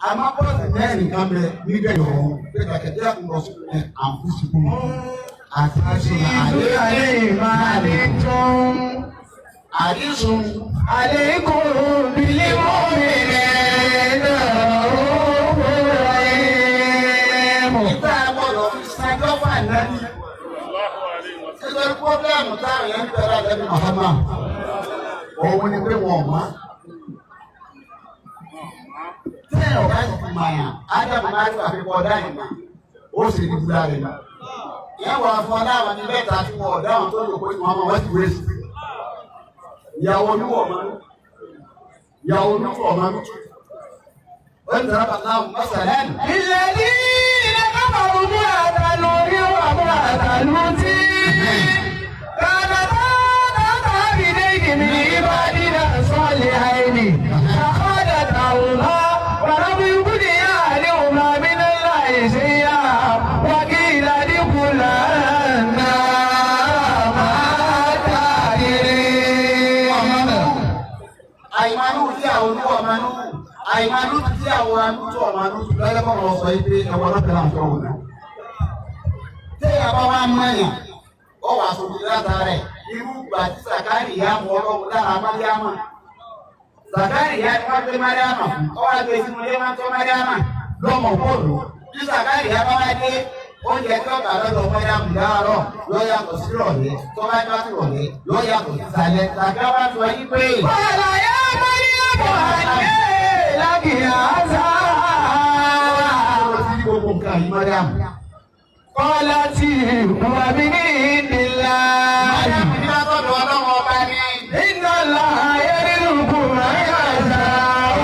Àmọ́ bọ́ọ̀sì mẹ́rin kan bẹ nígbẹ̀yìn ọ̀hún pé kàkẹ́tẹ́ àkùnrọ̀ sí ẹ̀ àǹfùsùkùn àti àṣùn àlẹ́ máa ní tún. àdísùn عليكم بالمؤمنين رؤوف رحيم. Nígbà gbọ́dọ̀ fi sanjọ́fà náà. Nítorí pọ́blẹ́mù táwọn yẹn ń bẹ̀rẹ̀ lẹ́nu Mahama. Òun ni pé wọ́n mọ̀. Tẹ́yìn ọ̀gá ti fi màyà, Ádámù máa ń gbà pé kọ́ dá ìmọ̀. Ó sì ní búra rẹ̀ nà. Ìyẹn wà fún aláwọ̀ ní mẹ́ta tí wọ́n ọ̀dá àwọn tó lò pé wọ́n mọ̀ wọ́n ti wé sí. Ìyàwó oníwọ̀ máa ń. Ìyàwó oníwọ̀ máa ń. Ó ń tẹ̀lé bàtà mọ́sálẹ́nì. الذين كفروا امرأة نوح وامرأة لوط كانتا تحت عبدين من عبادنا الصالحين فخانتاهما ولم يغنيا عنهما من الله شيئا وقيل ادخلا النار مع الداخلين. Àìmánú tí àwọn olúwọ̀ manú, àìmánú tí àwọn anútọ̀ manú lọ́lẹ́kọ̀ọ́ lọ sọ pé ẹwọ́n lọ́pẹ́ láti ọ̀hún náà. Téèyàn bá wá mú ẹ̀yàn, ó wà sóbi látara ẹ̀, irú ìgbà tí Sàkárì ìyá mú ọlọ́run lára Máríámà. Sàkárì ìyá ni wọ́n gbé Máríámà fún, ó wá gbé sínú ilé máa ń tọ́ Máríámà lọ́mọ bọ́ọ̀lù. Bí Sàkárì ìyá bá wá dé, oúnjẹ tí ó gbà lọ́dọ̀ Máríámù láàárọ̀ ló yàtọ̀ sí rọ̀lẹ́, tó bá bá sí rọ̀lẹ́ ló yàtọ̀ sí sálẹ̀. Sàkárì wá sọ yí pé. قال يا مريم أنى لك هذا؟ Ó ti rí gbogbo nǹkan yìí, Mariam. قالت هو من عند الله. Mariam ní látọ̀dọ̀ Ọlọ́run ọba ní. إن الله يرزق من يشاء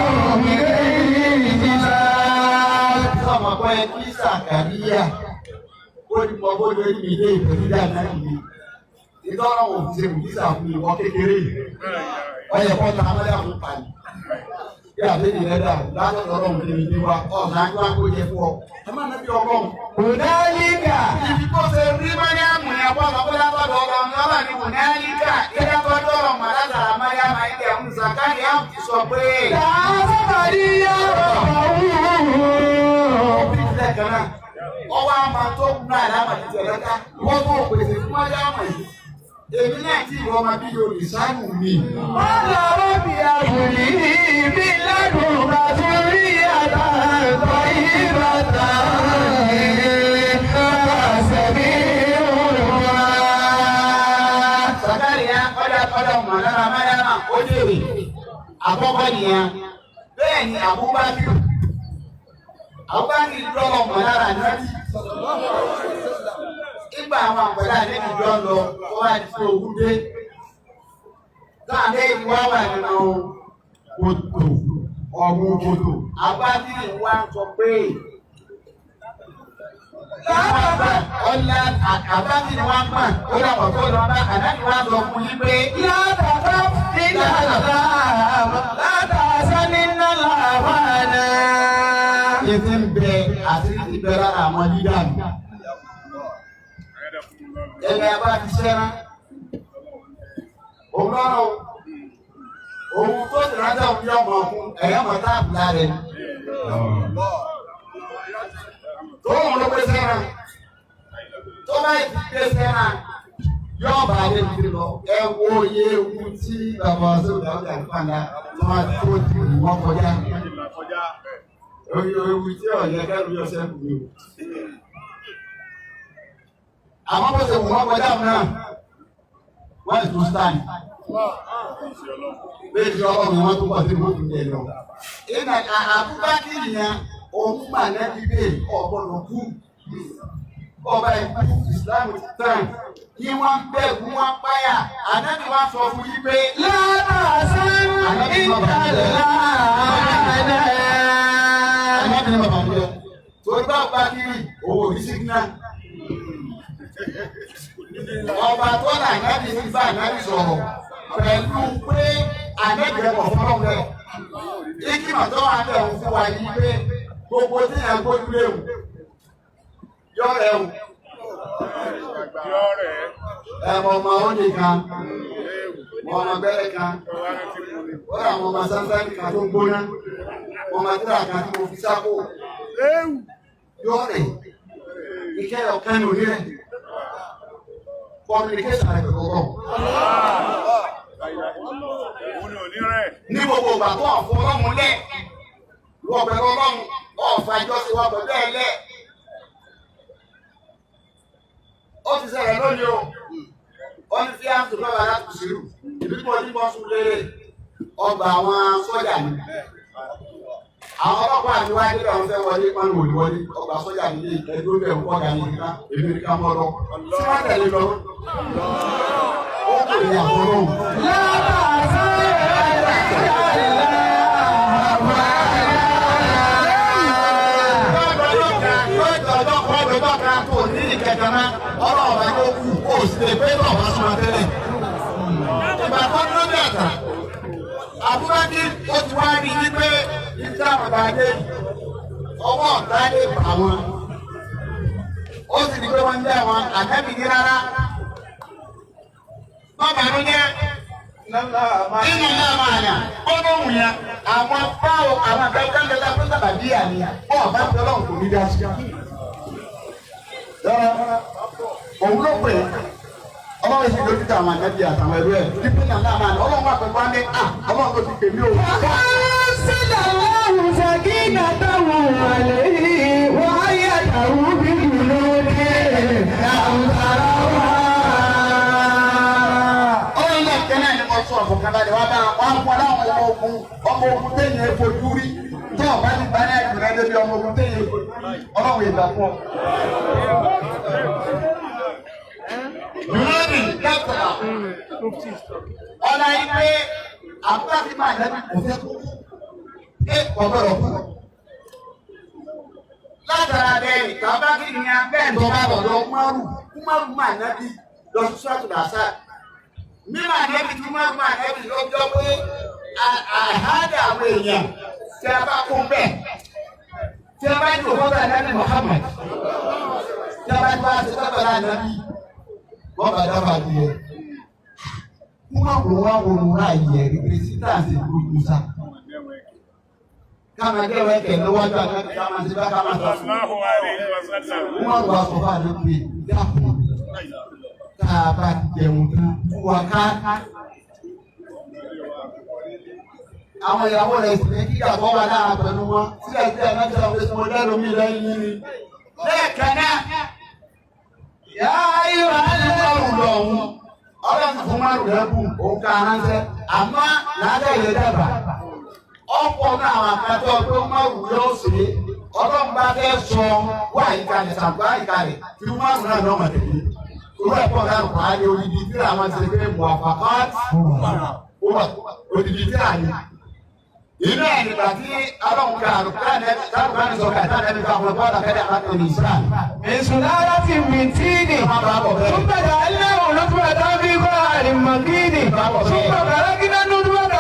بغير حساب. Sọ̀mọ̀ pé kí Sàkàríyà ó ní mọ bó lórí mi ilé ìpẹ̀lú dáná mi. Ìtọ́rọ̀ òfin ṣe mùjísà fún ìwọ kékeré yìí. Wọ́n yẹ kó ta Mariam pa ni. Bí àbẹ́ni rẹ̀ dà látọ̀dọ̀ Ọlọ́run ní mi wá ọ̀sán á kó jẹ fún ọ. Ẹ má nàbí Ọlọ́run. هنالك Ibi tó ṣe rí Mariam yẹn bọ́ sọ pé látọ̀dọ̀ Ọlọ́run lọ́wọ́ ni kò ní àyíká. Kí látọ̀dọ̀ Ọlọ́run màlátàrà Mariam ilẹ̀ ń Sàkàríyà ti sọ pé. دعا زكريا ربه. Ọwọ́ àmà tó kú náà lámà ti tẹ̀lé ká. Wọ́n tó pèsè fún Mariam yìí. Èmi náà tí ìwọ ọmọ bí olùsánù mi. قال رب هب لي من لدنك ذرية طيبة إنك سميع الدعاء. Sàkàríyà ọ̀dà ọ̀dà mọ̀lára Mariam ó dèrè. Àkọ́kọ́ nìyẹn. Bẹ́ẹ̀ ni Abubakar. Abubakar lọ́lọ́ mọ̀lára náà. Nígbà àwọn àpẹẹrẹ àdébí jọ ń lọ, ó wá di fún ogun dé. Láàrin ìwá wà nínú kòtò, ọ̀gbun kòtò. Abubakar wá ń sọ pé ọ̀la Abubakar wá ń pà ó dàpọ̀ tó lọ bá àdáni wá sọ fún yín pé. لا تخف إن الله لا تحزن إن الله معنا. Ìsìn ń bẹ àti ti bẹ lára àwọn lídà mi. Ẹni a bá ti ṣẹ́rán. Òun lọ́rọ̀ o. Òun tó sì rántí òun yọ ọmọ ọkùn ẹ̀yọ́ mọ̀ táàbù lára ẹni. Tóun ló pé sẹ́ràn. Tó bá ti pé sẹ́ràn, yóò bá lè fi lọ. Ẹ wo iye ewu tí bàbá sódà ọjà ìpàdà tó máa tó ti wọ́n kọjá. Oye ewu tí ọ̀yẹ́ kẹ́rù yọ sẹ́kù ni o. Àmọ́ bó ṣe wù wọ́n kọjá òun náà, wọ́n sì tún stand. Bẹ́ẹ̀ tí ọlọ́run wọn tún pọ̀ sí ìwọ́n tún lè lọ. Ìnà Abubakar yẹn, òun mà nẹ́bí bẹ́ẹ̀ ọ̀gbọ́dọ̀ kú. Ọba ìkú Ìsìlámù ti tàn. Kí wọ́n bẹ̀rù wọn páyà. Ànábì wa sọ fún yí pé. لا تحزن إن الله معنا. Ànábì ní bàbá mi lọ. Torí bá bá kiri, òwò ní sígínà. Ọba tó là ànábì sí bá ànábì sọ̀rọ̀ pẹ̀lú pé ànábì rẹ̀ kọ̀ fọ́lọ́ rẹ̀. Ìkìmọ̀ tó wà bẹ̀ ń fún wa yìí pé gbogbo tí yẹn gbójú léwu. Yọ rẹ̀ o. Ẹ̀mọ̀ ọmọ ó nìkan. Ọmọ gbẹ́rẹ́ kan, ó rà àwọn ọmọ sánsán kan tó ń gbóná, ọmọ tíra kan tí mo fi sápò. Yóò rẹ̀, ìkẹ́ ọ̀kan ní òní rẹ̀. Communication rẹ̀ pẹ̀lú ọ̀rọ̀. Ní gbogbo ìgbà tó ọ̀fọ̀ ọlọ́run lẹ̀, wọ́n pẹ̀lú ọlọ́run, ọ̀fà ìjọsìn wa pẹ̀lú ẹ̀ lẹ̀. Ó ti ṣẹlẹ̀ lónìí o. Ó ní sí àǹtí lọ́la láti ṣírù. Ìbí tí mo ní bọ́ sùn lérè ọgbà àwọn sọ́jà ni. Àwọn ọlọ́pàá àti wáyé nígbà wọn fẹ́ wọlé pánú òní wọlé ọgbà sọ́jà ní ẹgbẹ́ bẹ́ẹ̀ ń kọ́ga ní ìdíkà èmi ní ká mọ́ lọ. Tí wọ́n tẹ̀lé lọ. Ó kò ní àkọ́rọ́ òun. Abúlé ó ti wá rí wípé ìjà bàbá dé ọwọ́ ọ̀tá lè bà wọn. Ó sì ní pé wọ́n ń jẹ́ wọn àtẹ́bí ní rárá. Bàbá ló jẹ́ nínú náà máa yàn gbọ́dọ̀ yẹn àwọn báwo àwọn akẹ́kọ̀ọ́ ńlá fún sábàbí àníyàn bọ́ọ̀ bá fi ọlọ́run kò ní dá sí. Rárá, òun ló pè é ọlọ́run sì lójú tó àwọn ànábì àtàwọn ẹrú ẹ̀ dípò náà náà máa ní ọlọ́run wà pẹ̀lú wálé à ọlọ́run tó ti pè mí o. أرسل الله سكينته عليه وأيده بجنود لم تروها. Ọlọ́run náà kẹ́lẹ́ ni mo sọ ọ̀fọ̀kànbalẹ̀ wá bá wọn fún ọlọ́run ọmọ ogun téèyàn fojú rí tó ọba ti bá ní ẹ̀dùn rẹ débi ọmọ ogun téèyàn fojú rí ọlọ́run ìgbà fún ọ. Yúrọ́ọ̀nì lẹ́tọ̀ọ́ ọ̀la yìí pé àbúrò máa lẹ́nu kò fẹ́ kú ẹ ọ̀gbọ́dọ̀ kú. Látara bẹ́ẹ̀ kàbá kí ni a bẹ́ẹ̀ tó bá bọ̀ lọ Kúmárù Kúmárù máa nábì lọ sí sọ́ọ̀tù làṣà. Mímọ̀ ànẹ́bì tí Kúmárù máa nẹ́bì ló jọ pé àhádà àwọn èèyàn tí a bá kún bẹ́ẹ̀ tí a bá ní òkúta ànẹ́bì Muhammad tí a bá ní wá sí sọ́ọ̀tù ànẹ́bì wọ́n bá dábàá di yẹ. Kúmárù wá wọnú ráàyè rìpírẹsítáǹsì ìlú Musa. Káma dẹ́wẹ́ kẹ̀ lọ́wọ́jú ànábì káma ṣe bá káma sọ fún un. Wọ́n wá sọ fún ànábì dákun tá a bá ti jẹun tán fún wa ká. Àwọn ìyàwó rẹ̀ sì ní kíkà tó wà lára pẹ̀lú wọn sílẹ̀ sílẹ̀ náà sọ pé mo lẹ́nu mi lẹ́yìn ni. Lẹ́ẹ̀kan náà, يا أيها márùn lọ́hùn ọlọ́run fún márùn lẹ́bùn òun ká ránṣẹ́ àmọ́ làákà yẹn dábàá. Ọ̀pọ̀ náà àwọn akatọ́ pé márùn yóò ṣe é ọlọ́run bá fẹ́ sọ wá ìkàlẹ̀ sàgbá ìkàlẹ̀ tí márùn náà lọ́mọ tẹ̀lé. Irú ẹ̀kọ́ náà kọ́ á ní odidi tí àwọn ti ṣe pé muwafaqat odidi tí a ní. Inú ẹ̀ nígbà tí ọlọ́run ká àlùkò ní sọ̀kà tá ànábì ká fún ọgbọ́n àkẹ́dẹ́ àkàtọ̀ ní Islam. من سلالة من طين ثم جعلناه نطفة في قرار مكين ثم خلقنا النطفة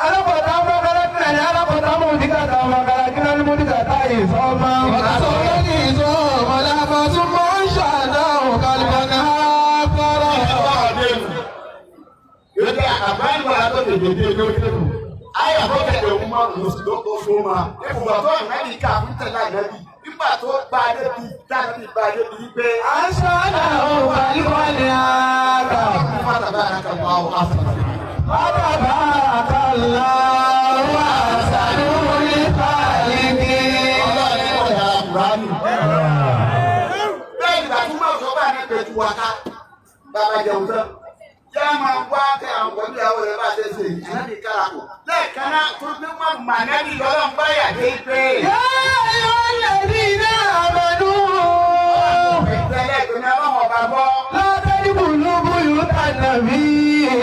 علقة فخلقنا العلقة مضغة فخلقنا المضغة عظاما وكسونا العظام لحما ثم أنشأناه خلقا آخر. Ìgbà àbáyọ̀ àtọ̀tẹ̀ dèdè lókè nù. Ayọ̀ tó tẹ̀lé òun máa ń lò sí lóko fún ma. Ìfúnpá tó ànábì ká fún tẹ̀lé ànábì. Nígbà tó bá a débi dánábì bá a débi pé. أنشأناه خلقا آخر. Fatabaraka Allahu ahsanal فتبارك الله أحسن الخالقين. Ọlọ́run ní ọ̀dà Kùránì. Bẹ́ẹ̀ ni bàtú máa sọ bá ní pẹ̀tù wa ká. Bàbá jẹun tán. Yá máa wá kẹ́ àwọn pẹ̀lú ìyàwó rẹ̀ bá ṣe ṣe yìí. Ànábì kára kù. Lẹ́ẹ̀kan náà tó ní wọ́n mà nábì lọ́lọ́run báyà dé pé. يا أيها الذين آمنوا Ìtẹ́lẹ̀ ìpinnu ọlọ́run ọba gbọ́. لا تدخلوا بيوت النبي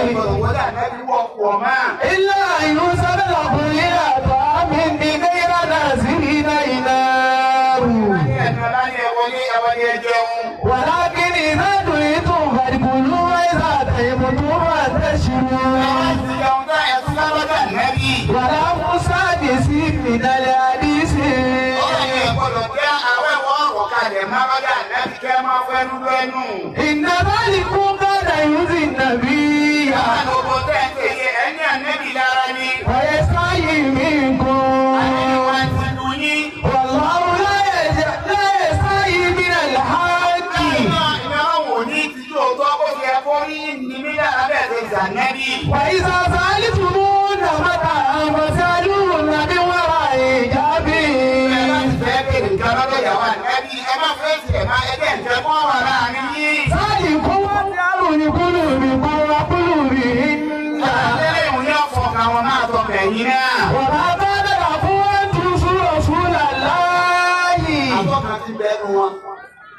Ẹ̀gbọ́n wọlé ànábì wọ̀ pọ̀ máa. إلا أن يؤذن لكم إلى طعام غير ناظرين إناه. Ní ẹ̀nu ọlá ní ẹ̀wọlé ẹ̀wọlé ẹ jẹun. ولكن إذا دعيتم فادخلوا وإذا طعمتم فانتشروا. Àwọn ti jẹun tá ẹ̀tún lọ́dọ̀ ànábì. ولا مستأنسين من الحديث. Ọ̀rọ̀ yẹn gbọ́dọ̀ dé àwẹ̀wọ̀ ọ̀rọ̀ kalẹ̀ má lọ́dọ̀ ànábì kẹ́ máa fẹ́nu lẹ́nu. إن ذلكم كان كان يؤذي النبي Àwọn gbogbo tẹ́ ń tẹ̀lé ẹni ànẹ́bí lára ni. ويستحيي Ànẹ́bí منكم wa ti lu yín. والله لا يستحيي من الحق Ìnáwó wò ní tìjú òótọ́ bó ṣe yẹ kó rí ní mí lára bẹ́ẹ̀ ṣe ṣànẹ́bí. وإذا سألتموهن متاعا فاسألوهن من وراء حجاب Ẹ bá ti fẹ́ bèrè nǹkan lọ́dọ̀ ìyàwó ànẹ́bí, ẹ má fẹ́ ṣe má ẹgbẹ́ nǹkan kọ́ wà láàrin yín. ذلكم أطهر لقلوبكم وقلوبهن Àlẹ́ ìhùn ní ọ̀fọ̀ kan wọn máa tọkẹ̀ yín náà. وما كان لكم أن تؤذوا رسول الله Àtọ́ka ti bẹ́ẹ̀ nu wọn.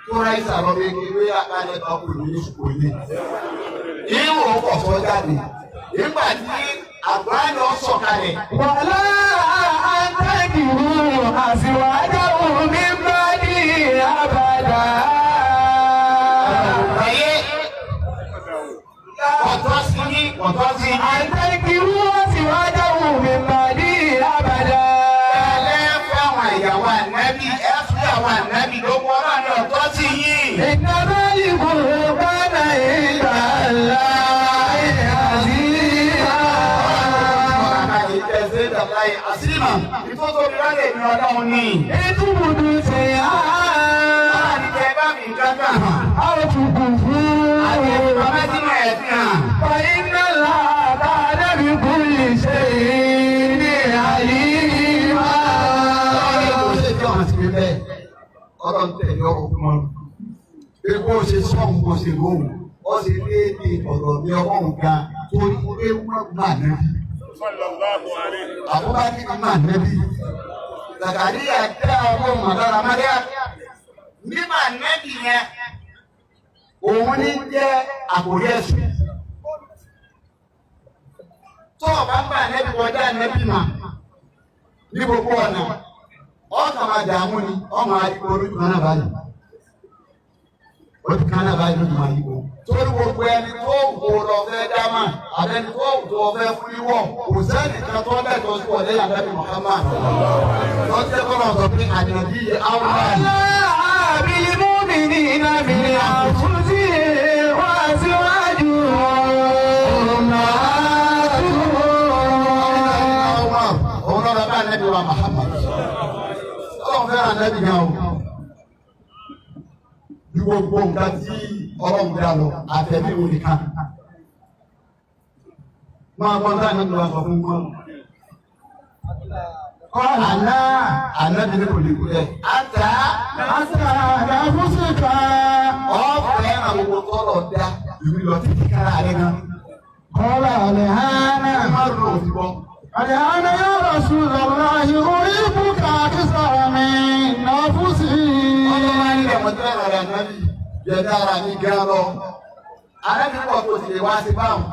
Tó ráìsà lọ bí kí ló yà kálẹ̀ kan kò ní sùkò ní. Ìwò kọ̀ sọ jáde. Nígbà tí àgbáyé sọ̀kalẹ̀. ولا أن تنكحوا أزواجه من بعده أبدا Ayé ọ̀tọ́ sí ní ọ̀tọ́ sí ní. أن تنكحوا أزواجه من بعده أبدا Ẹ fẹ́ àwọn ìyàwó ànábì, ẹ fẹ́ àwọn ànábì ló wọ́n náà ní ọ̀tọ́ sí yín. إن ذلكم كان عند الله عظيما Àsìmà, ìfọ́tòbí lálẹ́ mi ọlọ́run ní. إن تبدوا شيئا Láàrin tẹ bá mi kankan hàn. أو Àti تخفوه bàbá tí mo ẹ̀ fi hàn. فإن الله كان بكل شيء عليما Ọlọ́run ṣe jẹ́ ọ̀hún sí mi bẹ́ẹ̀. Ọlọ́run tẹ̀lé ọ̀rọ̀ fún wọn. Bí kò ṣe sọ̀hún kò ṣe lóhùn, ó ṣe déédéé ọ̀rọ̀ mi ọlọ́run gan torí pé wọ́n gbà nẹ́bí. Àbúbákí mà nẹ́bí. Zàkàríyà dá ọlọ́run àdára Máríà. Mímà nẹ́bí yẹn, òun ní jẹ́ àkórí ẹ̀sìn. Tó o bá ń bà nẹ́bí kọjá nẹ́bí mà ní gbogbo ọ̀nà ọkàn máa dààmú ni ọmọ àdìgbò olójú kan náà báyìí ojú kan náà báyìí lójú máa yípo torí gbogbo ẹni tó wò lọ fẹ́ dámà àbẹni tó wò tó fẹ́ fún wíwọ̀ kò sẹ́nìkan tó lẹ́tọ̀ọ́ sí wọlé àbẹ́bí Muhammad lọ́jọ́ kọ́nà sọ pé àjàdí àwọn الله بالمؤمنين من أنفسهم وأزواجهم أمهاتهم òun lọ́dọ̀ bá ànábì wa Muhammad ọlọ́run fẹ́ràn ànábì gan o bí gbogbo nǹkan tí ọlọ́run dá lọ àtẹ̀mí òun nìkan máa gbọ́n tá ànábì wa sọ fún wọn. Àná ànábì ní kò lè kú dẹ. Àtà Àtà àfúsìkà. ọ̀fẹ́ àwọn gbogbo tọ́lọ̀ dá ìwé lọ títí kára rẹ̀ gan. Kọ́lá àlẹ́hánà. Ẹ má rò ó ti bọ́. Àlẹ́hánà yā Rasūlallāhi uhibbuka akthara min nafsī. Ọlọ́run máa ń lẹ̀ mọ́ tẹ́lẹ̀ rẹ̀ ànábì jẹ̀dá ara mi gan lọ. Ànábì pọ̀ tó sì lè wá sí báwọn.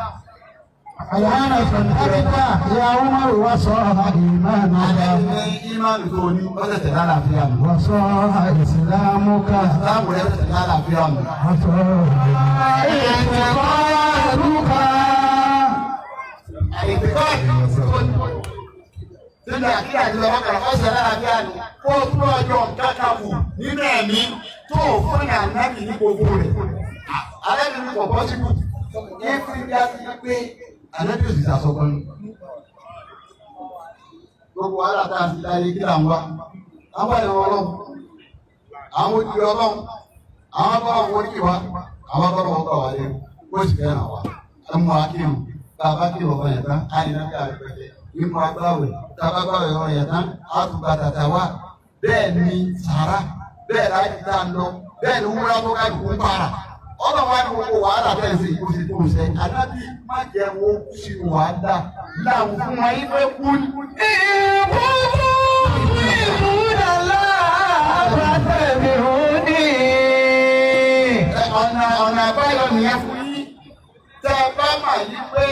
Àlẹ́hánà sọ̀tàkìtà yā Umar wa sahha īmānuka. Ànábì ní ìmáàlù tó ní ọ̀sẹ̀sẹ̀ lálàáfíà nù. Wa sahha islāmuka. Ìsìláàmù rẹ̀ ọ̀sẹ̀sẹ̀ lálàáfíà nù. Wa sahha i'tiqāduka. Nínú àkíyà àti ọ̀rọ̀ kan ọ̀sẹ̀ lálàáfíà nù. Kó o tún ọjọ́ nǹkan kan kù nínú ẹ̀mí tó o fún ní ànábì ní gbogbo rẹ̀. Ànábì ní kò pọ́sibú. Éfì bí a ti rí pé ànábì òsì sàsọ̀kan ni. Gbogbo wàhálà tá a fi láyé kí là ń wá. Àwọn ìwọ̀n ọlọ́run, àwọn ojú ọlọ́run, àwọn abọ́rọ̀ wọn kì wá, àwọn abọ́rọ̀ wọn kọ̀ wá lẹ́nu, ó sì fẹ́ràn wa. Ẹ mú wa kírun, tá a bá kírun ọ̀fọ̀ yẹn tán, á ní láti àrẹ̀pẹ̀tẹ̀. Mímú agbáwẹ̀, tá a bá gbáwẹ̀ ọ̀rọ̀ yẹn tán, á tún gba tàtà wá. Bẹ́ẹ̀ ni sàrà, bẹ́ẹ̀ láti dá ń lọ, bẹ́ẹ̀ ni wúrà tó ká dùkú ń para. Ọlọ́run wá ní gbogbo wàhálà bẹ́ẹ̀ sí kó sì tó ń sẹ́. Ànábì má jẹ́ wo sínú wàhálà. Láwùn fún wa yín fẹ́ kú ní. إن كنتم تحبون الله فاتبعوني Ọ̀nà ọ̀nà àbáyọ nìyẹn fún yín. Tẹ́ ẹ bá mà yí pé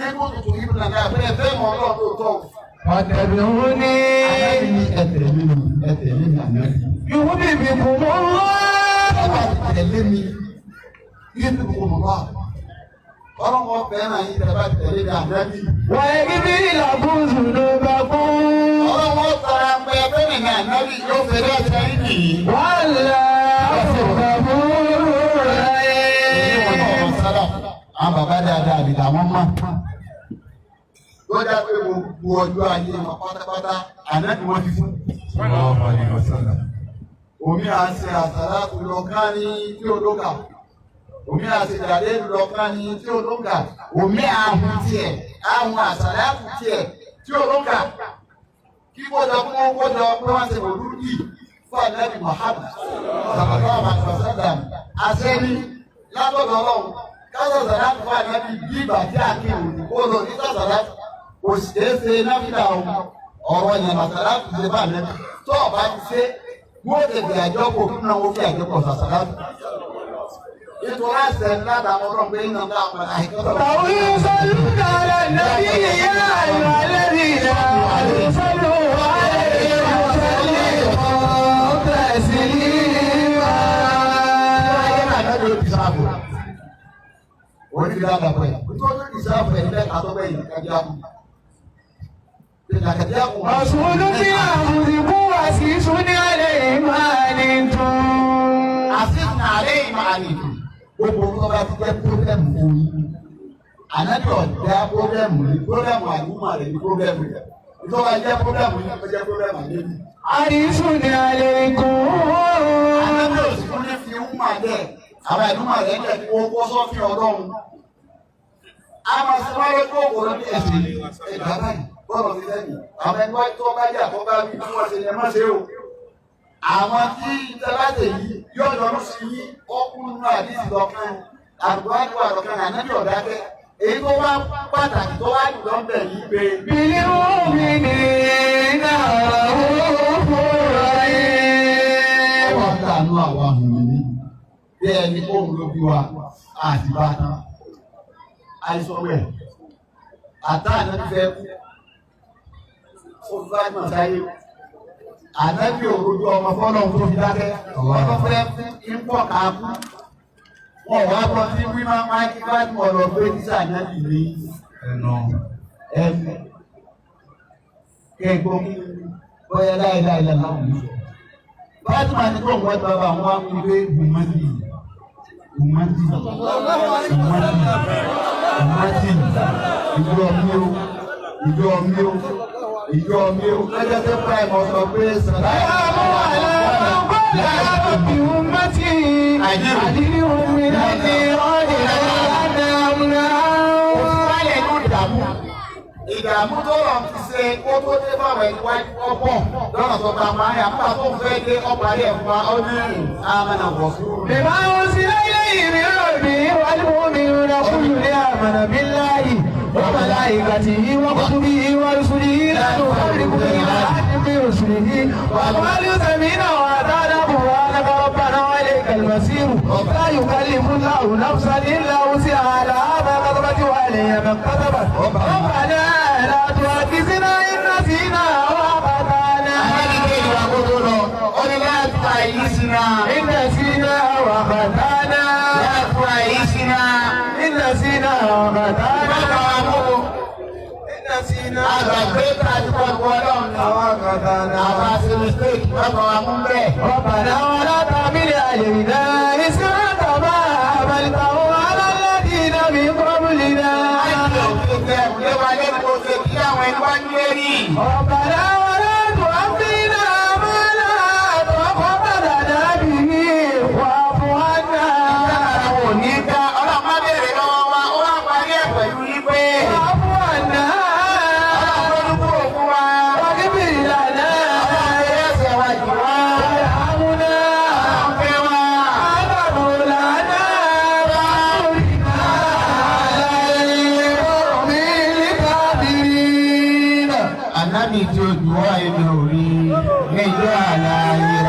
ikú tuntun yìí nàdá fẹ́ fẹ́ mọ ọlọ́run tó tọ̀. فاتبعوني Ànábì ní ẹ tẹ̀lé mi, ẹ tẹ̀lé mi ànábì. يحببكم الله Ẹ bá ti tẹ̀lé mi, yín tó kò mọ̀ wá. Ọlọ́run fẹ́ràn yín tẹ́ bá ti tẹ̀lé mi ànábì. ويغفر لكم ذنوبكم Ọlọ́run tara pé fẹ́ràn mi ànábì yóò fẹ́ dẹ́ ẹ̀sẹ̀ yìí nìyí. والله غفور رحيم. Àwọn bàbá dáadáa àbìdá wọn mọ̀. Lọ́jà pé gbogbo ọjọ́ ayé wọn pátápátá ànábì wọn fi fún. Sallallahu alaihi wasallam. Omi àṣẹ àsàlátù lọ́kàn ní tí ó lókà. Omi àṣẹ ìdàlẹ́ lọ́kàn ní tí ó lókà. Omi àhùn tiẹ̀, àhùn àsàlátù tiẹ̀ tí ó lókà. Kí kójọ kí wọ́n kójọ pé wọ́n ṣe mòlúdì fún ànábì Muhammad sallallahu alaihi wasallam. Àṣẹ ni látọ̀dọ̀ Ọlọ́run. Káṣọ àsàlátù fún ànábì bí ìgbà tí àkíwò ní kó lọ ní sàsàlátù. Kò sì é ṣe náfìlà o. Ọ̀rọ̀ yẹn àsàlátù ṣe fún ànábì. Tó o bá ti ṣe wọ́n tètè àjọpọ̀ kí wọ́n fi àjọpọ̀ sàṣàlátù. Nítorí àṣẹ látàwọn ọlọ́run pé iná ńlá àwọn àìkọ́tọ̀. يصلون على النبي يا أيها الذين آمنوا صلوا عليه وسلموا تسليما. Ayé náà lọ́dọ̀ ló ti sáàbò. Wọ́n ti dáadáa pẹ̀. Nítorí ó ti sáàbò ẹ̀ nílẹ̀ kàtọ́ bẹ́ẹ̀ yìí kájá kù. Ìlàkàjá kù. رسول من أنفسكم عزيز عليه ما عنتم. Àṣìṣe àlẹ́ ìmọ̀ àlejò. Gbogbo tó bá ti jẹ́ pírọ́blẹ̀mù fún yín. Ànábì ọ̀dá pírọ́blẹ̀mù ní pírọ́blẹ̀mù àlùmọ̀ rẹ̀ ní pírọ́blẹ̀mù rẹ̀. Ìjọba jẹ́ pírọ́blẹ̀mù yín kó jẹ́ pírọ́blẹ̀mù àlejò. حريص عليكم. Ànábì òsì fún ní fi ń mà dẹ̀. Àwọn ìlúmọ̀ rẹ̀ dẹ̀ kó kó sọ́fin ọlọ́run. A máa ṣe wáyé tó kò lọ bí ẹ̀sìn ẹ̀dá báyìí bọ́ọ̀lù ti lẹ́yìn. Àwọn ẹni wáyé tó bá jà tó bá wí bí wọ́n ṣe ní ẹ má ṣe o. Àwọn tí ìtẹ́láṣẹ̀ yìí yóò yọnu sí yín ọkùnrin náà àdìsí lọ́kàn àdúrà lọ́kàn ànábì ọ̀dákẹ́. Èyí tó wá pàtàkì tó wá jùlọ ń bẹ̀ yìí pé بالمؤمنين رؤوف رحيم. wọ́n dànù àwa mùmíní bí ẹni kóhun ló bí wa àti bá tán. Àìsàn rẹ̀ àtà ànábì fẹ́ kú. Ó fi Fátímà sáyé. Ànábì òrojú ọmọ fọ́lọ́hun tó fi dákẹ́. Ọmọ fẹ́ kú ń pọ̀ ká kú. Wọ́n wá gbọ́ sí wí máa máa kí Fátímà lọ gbé tíṣà ànábì ní Ẹnu. ẹnu. Kẹ́gbọ́n bóyá láìláì lọ́la òun sọ. Fátímà ní kó wọ́n bàbá wọn wá wí pé Bùmọ́dì Bùmọ́dì Bùmọ́dì Bùmọ́dì ìjọ mi o ìjọ mi o ìjọ mi o lọ́jọ́ tó prime ọ̀sọ̀ pé sọ̀rọ̀ يا رب أمتي أجرهم من النيران أنعمنا. Òṣìṣẹ́ inú ìdààmú. Ìdààmú tó rọ̀ ti ṣe kó tó dé báwọn ẹni wájú ọ̀pọ̀ lọ́nà tó bá máa yà nígbà tó ń fẹ́ dé ọ̀parí ẹ̀ fún wa ó ní àmàlà wọ̀ fún un. بما أنزل إليه من ربه والمؤمنون كل آمن بالله وملائكته وكتبه ورسله لا نفرق بين أحد من رسله وقالوا سمعنا وأطعنا غفرانك ربنا وإليك المصير لا يكلف الله نفسا إلا وسعها لها ما كسبت وعليها ما اكتسبت ربنا لا تؤاخذنا إن نسينا أو أخطأنا. Ànábì ìwà kó tó lọ, ó ní láti fa èyí sí náà. إن نسينا أو أخطأنا. Láti fa èyí sí náà. إن نسينا أو أخطأنا. Bàbá wa mú إن نسينا àgbàgbé tàbí kọ́kọ́ ọlọ́run ni. أو أخطأنا. Àwa ṣe mistake bàbá wa mú bẹ́ẹ̀. ربنا ولا تحمل علينا إصرا كما حملته على الذين من قبلنا. Láti òfin tẹ ìwé wa lẹ́nu kó ṣe kí àwọn ẹni wá ní lérí. ربنا ولا تحملنا ما لا طاقة لنا به واعف عنا. Àwọn ò ní ká ọlọ́run má béèrè lọ́wọ́ wa, ó wá parí ẹ̀ pẹ̀lú wípé واعف عنا. ọlọ́run ló kúrò fún wa. واغفر لنا. Ọlọ́run lè ẹsẹ̀ wa jù wá. وارحمنا. Ọlọ́run fẹ́ wa. أنت مولانا فانصرنا على القوم الكافرين. Ànábì tí ó jù wá èmi ò rí níjọ́ àlàyé.